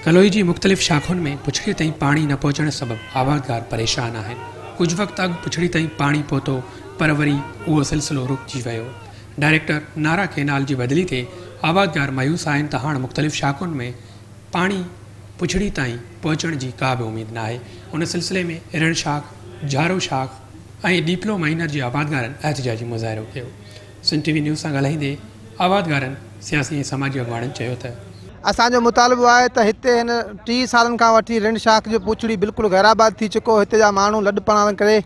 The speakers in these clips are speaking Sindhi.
ڪلوئي جي مختلف شاخن ۾ پڇڙي تائين پاڻي نه پهچڻ سبب آبادگار پريشان آهن. ڪجهه وقت اڳ پڇڙي تائين پاڻي پهتو پر وري اهو سلسلو رڪجي ويو. ڊائريڪٽر نارا ڪئنال جي بدلي تي آبادگار مايوس آهن ته هاڻ مختلف شاخن ۾ پاڻي پڇڙي تائين پهچڻ جي ڪا به اميد ناهي. ان سلسلي ۾ ارڻ شاخ، جھارو شاخ ۽ ڏيپلو مائينر جي آبادگارن احتجاجي مظاهرو ڪيو. سنڌ ٽي وي نيوز سان ڳالهائيندي آبادگارن، سياسي ۽ سماجي اڳواڻن چيو ته. اسان جو مطالبو آهي ته هتي هن 30 سالن کان وٺي رڻ شاخ جو پوڇڙي بلڪل غيرآباد ٿي چڪو هتي جا ماڻهو لڏ پلاڻ ڪري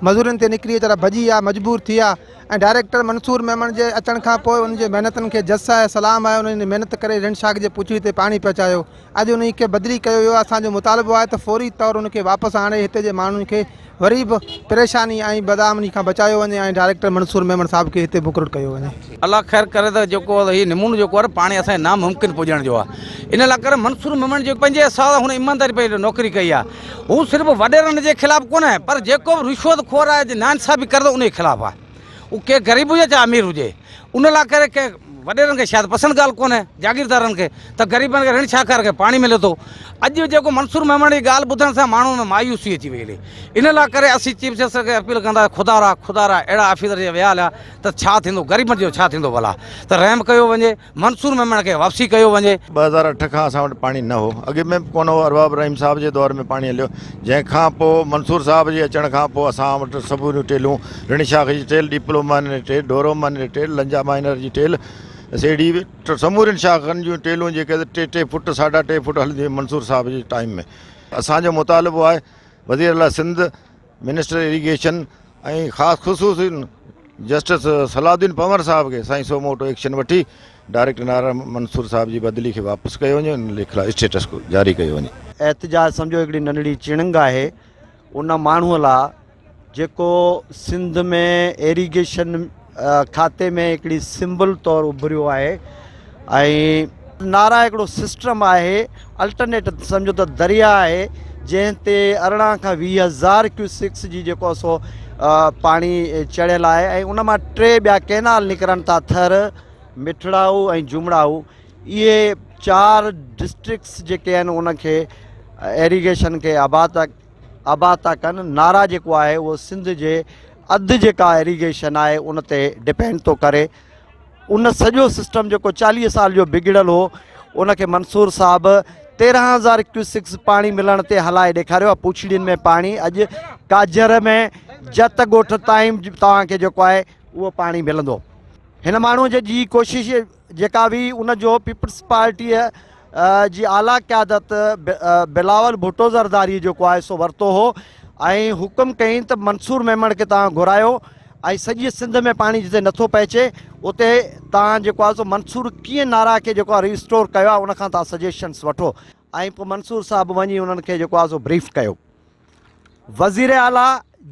مزورين تي نڪري ويچارا ڀڄي ويا مجبور ٿي ويا ۽ ڊائريڪٽر منصور ميمڻ جي اچڻ کان پوء ان جي محنتن کي جس آهي سلام آهي انهن محنت ڪري رڻ شاخ جي پوڇڙي تي پاڻي پهچايو اڄ انهي کي بدلي ڪيو ويو آهي اسان جو مطالبو آهي ته فوري طور ان کي واپس آڻي هتي جي ماڻهن کي وري به پريشاني ۽ بدامني کان بچايو وڃي ۽ ڊائريڪٽر منصور ميمڻ صاحب کي هتي مقرر ڪيو وڃي. الله خير ڪري ته جيڪو هي نمونو جيڪو آهي پاڻي اسان جي ناممڪن پڄڻ جو آهي ان لاء ڪري منصور ميمڻ جيڪو 5 سال هن ايمانداري پنهنجي نوڪري ڪئي آهي هو صرف وڏيرن جي خلاف ڪونه پر جيڪو به رشوت خور آهي ناانصافي ڪري ٿو ان جي خلاف آهي اهو ڪنهن غريب هجي چاهي امير هجي ان لاء ڪري ڪنهن وڏيرن کي شايد پسند ڳالهه ڪونهي جاگيردارن کي ته غريبن کي رڻ شاهڪار کي پاڻي ملي ٿو اڄ جيڪو منصور ميمڻ جي ڳالهه ٻڌڻ سان ماڻهو ۾ مايوسي اچي وئي هلي ان لاء ڪري اسين چيف جسٽس کي اپيل ڪندا خدا را خدا را اهڙا آفيسر جي ويا هليا ته ڇا ٿيندو غريبن جو ڇا ٿيندو ڀلا ته رحم ڪيو وڃي منصور ميمڻ کي واپسي ڪيو وڃي. 2008 کان اسان وٽ پاڻي نه هو اڳ ۾ به ڪونه هو ارباب رحيم صاحب جي دور ۾ پاڻي هليو جنهن کان پوء منصور صاحب جي اچڻ کان پوء اسان وٽ سموريون ٽيلون رڻ شاخ جي ٽيل ڏيپلو مائنر جي ٽيل ڍورو مائنر جي ٽيل لنجا مائنر جي ٽيل سيڙهي سمورين شاخن جون ٽيلون جيڪي ٽي ٽي فوٽ ساڍا ٽي فوٽ هلنديون منصور صاحب جي ٽائيم ۾ اسان جو مطالبو آهي وزير اعليٰ سنڌ منسٽر اريگيشن ۽ خاص خصوصي جسٽس صلاح الدين پنور صاحب کي سائين سو موٽو ايڪشن وٺي ڊائريڪٽر نارا منصور صاحب جي بدلي کي واپس ڪيو وڃي ان جي خلاف اسٽيٽس ڪو جاري ڪيو وڃي. احتجاج سمجهو هڪڙي ننڍڙي چڻنگ آهي ان ماڻهوء لا جيڪو سنڌ ۾ ايريگيشن کاتي ۾ هڪڙي سمبل طور اڀريو آهي ۽ نارا هڪڙو سسٽم آهي الٽرنيٽ سمجهو ته درياء آهي جنهن تي 18 کان 20 هزار ڪيوسڪس جي جيڪو سو پاڻي چڙهيل آهي ۽ ان مان ٽي ٻيا ڪينال نڪرن ٿا ٿر مٺڙائو ۽ جمڙائو اهي چار ڊسٽرڪٽس جيڪي آهن ان کي ايريگيشن کي آباد آباد ٿا ڪن نارا جيڪو آهي اهو سنڌ جي اڌ جيڪا ايريگيشن آهي ان تي ڊپينڊ ٿو ڪري ان سڄو سسٽم جيڪو 40 سال جو بگڙيل هو ان کي منصور صاحب 13000 ڪيوسڪس پاڻي ملڻ تي هلائي ڏيکاريو آهي پوڇڙين ۾ پاڻي اڄ ڪاجهر ۾ جت ڳوٺ تائين توهان کي جيڪو آهي اهو پاڻي ملندو هن ماڻهو جي جي ڪوشش جيڪا هئي ان جو پيپلز پارٽيء جي اعليٰ قيادت بلاول ڀٽو زرداري جيڪو آهي سو ورتو هو ۽ حڪم ڪيائين ته منصور ميمڻ کي توهان گهرايو ۽ سڄي سنڌ ۾ پاڻي جتي نٿو پهچي اتي توهان جيڪو آهي سو منصور ڪيئن نارا کي جيڪو آهي ريسٽور ڪيو آهي ان کان توهان سجيشنس وٺو ۽ پوء منصور صاحب وڃي انهن کي جيڪو آهي سو بريف ڪيو. وزير اعليٰ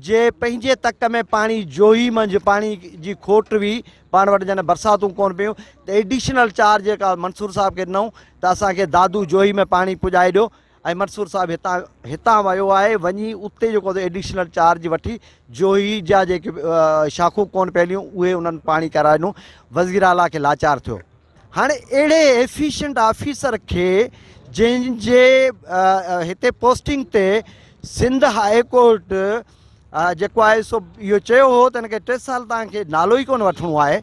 جي پنهنجي تڪ ۾ پاڻي جوهي منجهه پاڻي جي کوٽ هئي پاڻ وٽ جڏهن برساتون ڪونه پيون ته ايڊيشنل چارج جيڪا منصور صاحب کي ڏنائون ته اسان کي دادو جوهي ۾ پاڻي پڄائي ڏيو ۽ منصور صاحب هتان هتان ويو آهي وڃي اتي جيڪو ايڊيشنل چارج وٺي جوهي جا جيڪي شاخون ڪونه پهليون اهي انهن پاڻي ڪرائي ڏنو وزير اعليٰ کي لاچار ٿيو هاڻي اهڙي ايفيشنٽ آفيسر کي جنهن جي هتي پوسٽنگ تي سنڌ هاء ڪورٽ جيڪو آهي سو اهو چيو هو ته هن کي ٽي سال توهان کي نالو ئي ڪونه وٺڻو آهي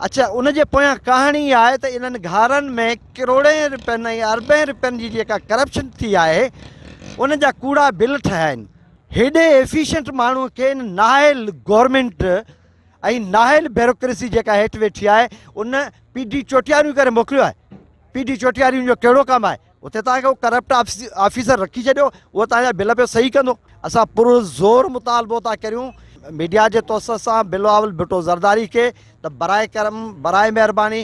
اڇا ان جي پويان ڪهاڻي اها آهي ته انهن گهارن ۾ ڪروڙين روپين ۽ اربين روپين جي جيڪا ڪرپشن ٿي آهي ان جا ڪوڙا بل ٺهيا آهن هيڏي ايفيشنٽ ماڻهو کي نااهل گورنمينٽ ۽ نااهل بيوروڪريسي جيڪا هيٺ ويٺي آهي ان پي ڊي چوٽياريون ڪري موڪليو آهي پي ڊي چوٽياريون جو ڪهڙو ڪم آهي اتي توهان کي ڪرپٽ آفيسر رکي ڇڏيو اهو توهان جا بل پيو صحيح ڪندو اسان پر زور مطالبو ٿا ڪريون ميڊيا جي توسط سان بلاول ڀٽو زرداري کي ته برائي ڪرم برائي مهرباني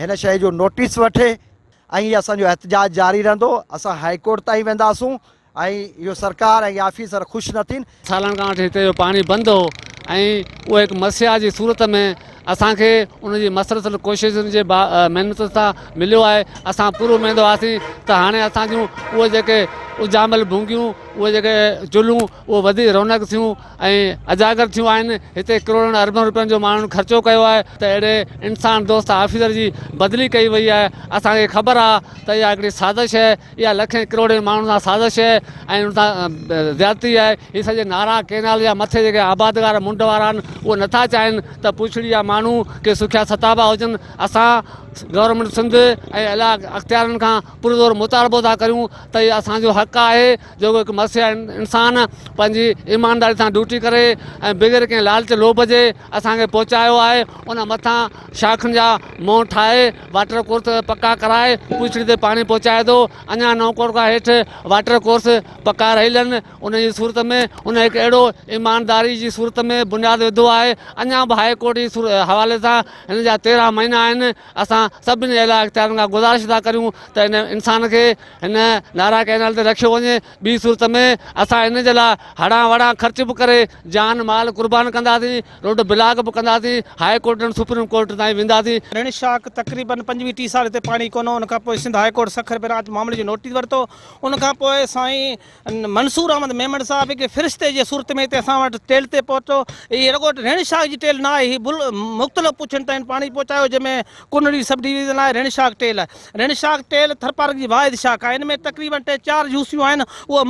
هن شيء جو نوٽيس وٺي ۽ هي اسان جو احتجاج جاري رهندو اسان هائي ڪورٽ تائين وينداسون ۽ اهو سرڪار ۽ آفيسر خوش نه ٿين. سالن کان وٺي هتي جو پاڻي بند هو ۽ اهو هڪ مسيحا جي صورت ۾ اسان کي ان جي مسلسل ڪوششن جي محنت سان مليو آهي اسان پر اميد هئاسين ته هاڻي اسان جون اهي جيڪي اجهاميل ڀونگيون اهي جيڪي چلهون اهي وڌي رونق ٿيون ۽ اجاگر ٿيون آهن. هتي ڪروڙن اربن روپين جو ماڻهن خرچو ڪيو آهي ته اهڙي انسان دوست آفيسر جي بدلي ڪئي وئي آهي. اسان کي خبر آهي ته اها هڪڙي سازش آهي، اها لکين ڪروڙين ماڻهن سان سازش آهي ۽ ان سان زيادتي آهي. هي سڄي نارا ڪينال جا مٿي جيڪي آبادگار منڍ وارا آهن اهي نٿا چاهين ته پوڇڙي جا ماڻهو ڪي سکيا ستابا هجن. اسان گورنمينٽ سنڌ ۽ اعليٰ اختيارين کان پرزور مطالبو ٿا ڪريون ته اهو اسان جو حق آهي جيڪو هڪ مسيحا انسان پنهنجي ايمانداري سان ڊيوٽي ڪري ۽ بغير ڪنهن لالچ لوڀ جي اسان کي پهچايو آهي ان مٿان شاخن جا منهن ٺاهي واٽر ڪورس پڪا ڪرائي پوڇڙي تي پاڻي پهچائي ٿو اڃا نئون ڪوٽ کان هيٺ واٽر ڪورس پڪا رهيل آهن ان جي صورت ۾ ان هڪ اهڙو ايمانداري جي صورت ۾ بنياد وڌو آهي اڃا به هاء ڪورٽ جي حوالي سان هن جا 13 مهينا آهن اسان سڀني اعليٰ اختيارين کان گذارش ٿا ڪريون ته ان انسان کي هن نارا ڪئنال تي رکيو وڃي ٻي صورت ۾ اسان ان جي لاء هڙان وڙان خرچ به ڪري جان مال قربان ڪنداسين روڊ بلاڪ به ڪنداسين هاء ڪورٽ ۽ سپريم ڪورٽ تائين وينداسين. رڻ شاخ تقريبن 25 30 سال هتي پاڻي ڪونه هو ان کان پوء Sindh high court Sukkur branch معاملي جو نوٽيس ورتو ان کان پوء سائين منصور احمد ميمڻ صاحب هڪ فرشتي جي صورت ۾ هتي اسان وٽ ٽيل تي پهتو. هي رڳو ريڻ شاخ جي ٽيل نه آهي، هي بل مختلف پڇن تائين پاڻي پهچايو جنهن ۾ ڪنري سب ڊويزن آهي، ريڻ شاخ ٽيل آهي. ريڻ شاخ ٽيل ٿرپارڪر جي واحد شاخ آهي. ان ۾ تقريبن ٽي چار يوسيون آهن، اهي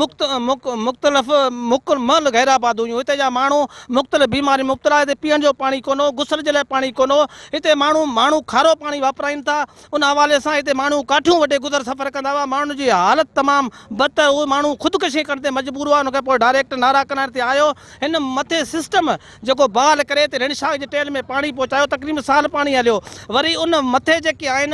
مختلف مڪمل غيرآباد هيون. هتي جا ماڻهو مختلف بيمارين ۾ مبتلا، هتي پيئڻ جو پاڻي ڪونه هو، غسل جي لاء پاڻي ڪونه هو. هتي ماڻهو ماڻهو کارو پاڻي واپرائين ٿا. ان حوالي سان هتي ماڻهو ڪاٺيون وڍي گذر سفر ڪندا هئا، ماڻهن جي حالت تمام بدتر هئي، ماڻهو خودڪشي ڪرڻ تي مجبور هئا، ان کان پوء ڊائريڪٽر نارا ڪنار تي آيو، هن مٿي سسٽم جيڪو بحال ڪري هتي رڻ شاخ جي ٽيل ۾ پاڻي پهچايو، تقريبن سال پاڻي هليو، وري ان مٿي جيڪي آهن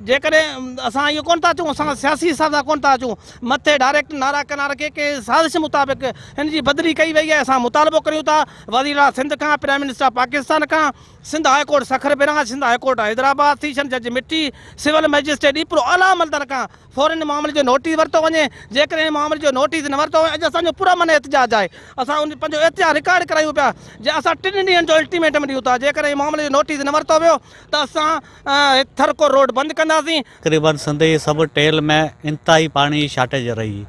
جيڪڏهن اسان اهو ڪونه ٿا چئون اسان سياسي حساب سان ڪونه ٿا اچون، مٿي ڊائريڪٽر نارا ڪنار کي ڪنهن سازش مطابق هن جي بدلي ڪئي وئي آهي، اسان مطالبو ڪريون ٿا وزير اعليٰ سنڌ کان، پرائم منسٽر پاڪستان کان. Sindh high court Sukkur branch, Sindh high court Hyderabad, session جج مٺي، سول مئجسٽريٽ ڏيپلو اعليٰ عملدارن کان فورن ان معاملي جو نوٽيس ورتو وڃي، جيڪڏهن ان معاملي جو نوٽيس نه ورتو ويو اڄ اسان جو پرامن احتجاج آهي، اسان ان پنهنجو احتجاج رڪارڊ ڪرايون پيا، جي اسان ٽن ڏينهن جو الٽيميٽم ڏيون ٿا، جيڪڏهن ان معاملي جو نوٽيس نه ورتو ويو ته اسان ٿرڪور روڊ بند ڪنداسين. تقريبن سنڌ جي سڀ ٽيل ۾ انتهائي پاڻي جي شارٽيج رهي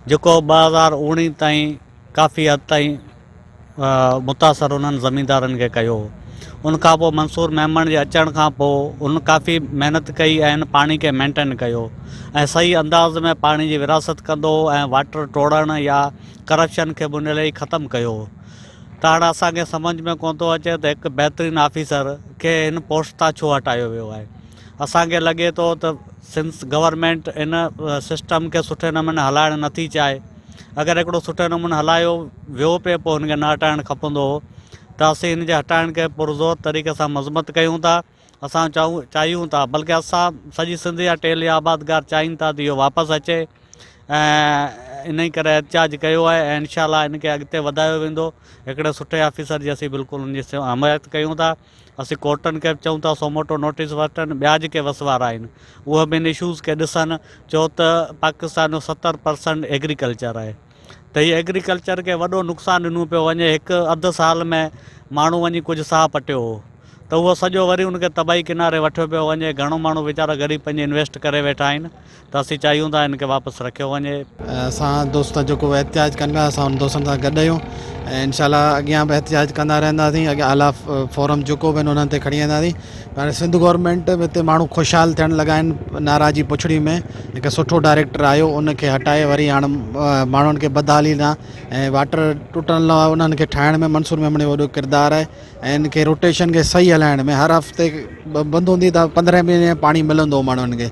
جيڪو 2019 تائين ڪافي حد تائين متاثر انهن زميندارن کي ڪيو هو. ان کان پوء منصور ميمڻ جي اچڻ کان پوء هن ڪافي محنت ڪئي ۽ هن پاڻي کي مينٽين ڪيو ۽ صحيح انداز ۾ پاڻي جي ورهاست ڪندو هو ۽ واٽر ٽوڙڻ يا ڪرپشن کي به ان لئي ختم ڪيو هو ته هاڻ اسان کي سمجهه ۾ ڪونه ٿو اچي ته هڪ بهترين آفيسر کي هن پوسٽ تان ڇو هٽايو ويو آهي اسان کي لڳي ٿو ته سنڌ گورنمينٽ ان سسٽم کي سٺي نموني هلائڻ نٿي چاهي اگر هڪڙو سٺي نموني هلايو ويو پئي پوء هن کي نه هٽائڻ کپندو هو ته اسين هن جي هٽائڻ کي پرزور طريقي سان مذمت ڪيون ٿا اسان چاهون چاهيون ٿا بلڪه اسان سڄي سنڌ جا ٽيلي آبادگار چاهين ٿا ته اهو واپس اچي ۽ انهي ڪري احتجاج ڪيو آهي ۽ انشاء الله ان کي اڳتي وڌايو ويندو هڪڙي سٺي آفيسر جي اسين بلڪل ان جي حمايت ڪيون ٿا اسين ڪورٽن کي به چئون ٿا سوموٽو نوٽيس وٺن ٻيا جيڪي وس وارا آهن اهي به ان اشوز کي ڏسن ڇو ته پاڪستان جو 70 پرسنٽ ايگريڪلچر آهي ته هي ايگريڪلچر کي وڏو نقصان ڏنو پيو وڃي هڪ اڌ سال ۾ ماڻهو وڃي ڪجهه ساهه پٽيو هو ته اهو سڄو وري ان کي تباهي ڪناري وٺيو پيو وڃي گهڻو ماڻهو ويچارا غريب پنهنجي انويسٽ ڪري ويٺا آهن ته اسين چاهيون ٿا ان کي واپس رکيو وڃي. اسان دوست جيڪو احتجاج ڪن پيا اسان ان دوستن سان گڏ آهيون ۽ انشاء الله اڳيان به احتجاج ڪندا رهنداسين اڳيان اعليٰ فورم جيڪو به آهن انهن تي کڻي وينداسين پر سنڌ گورنمينٽ هتي ماڻهو خوشحال ٿيڻ لڳا آهن نارا جي پڇڙي ۾ هڪ سٺو ڊائريڪٽر آيو ان کي هٽائي وري هاڻ ماڻهن کي بدحالي ڏانهن ۽ واٽر ٽٽڻ لاء انهن کي ٺاهڻ ۾ منصور ميمڻ جو وڏو ڪردار آهي ۽ ان کي روٽيشن کي صحيح هلائڻ ۾ هر هفتي بند هوندي ته 15 مهيني پاڻي ملندو هو ماڻهن کي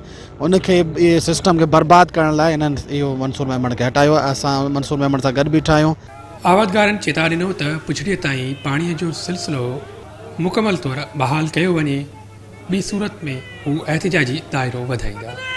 ان کي اهي سسٽم کي برباد ڪرڻ لاء انهن اهو منصور ميمڻ کي هٽايو آهي اسان منصور ميمڻ سان گڏ بيٺا آهيون. آبادگارن چيتاء ڏنو ته پڇڙيء تائين پاڻي جو سلسلو مڪمل طور بحال ڪيو وڃي ٻي صورت ۾ هو احتجاجي دائرو وڌائيندا.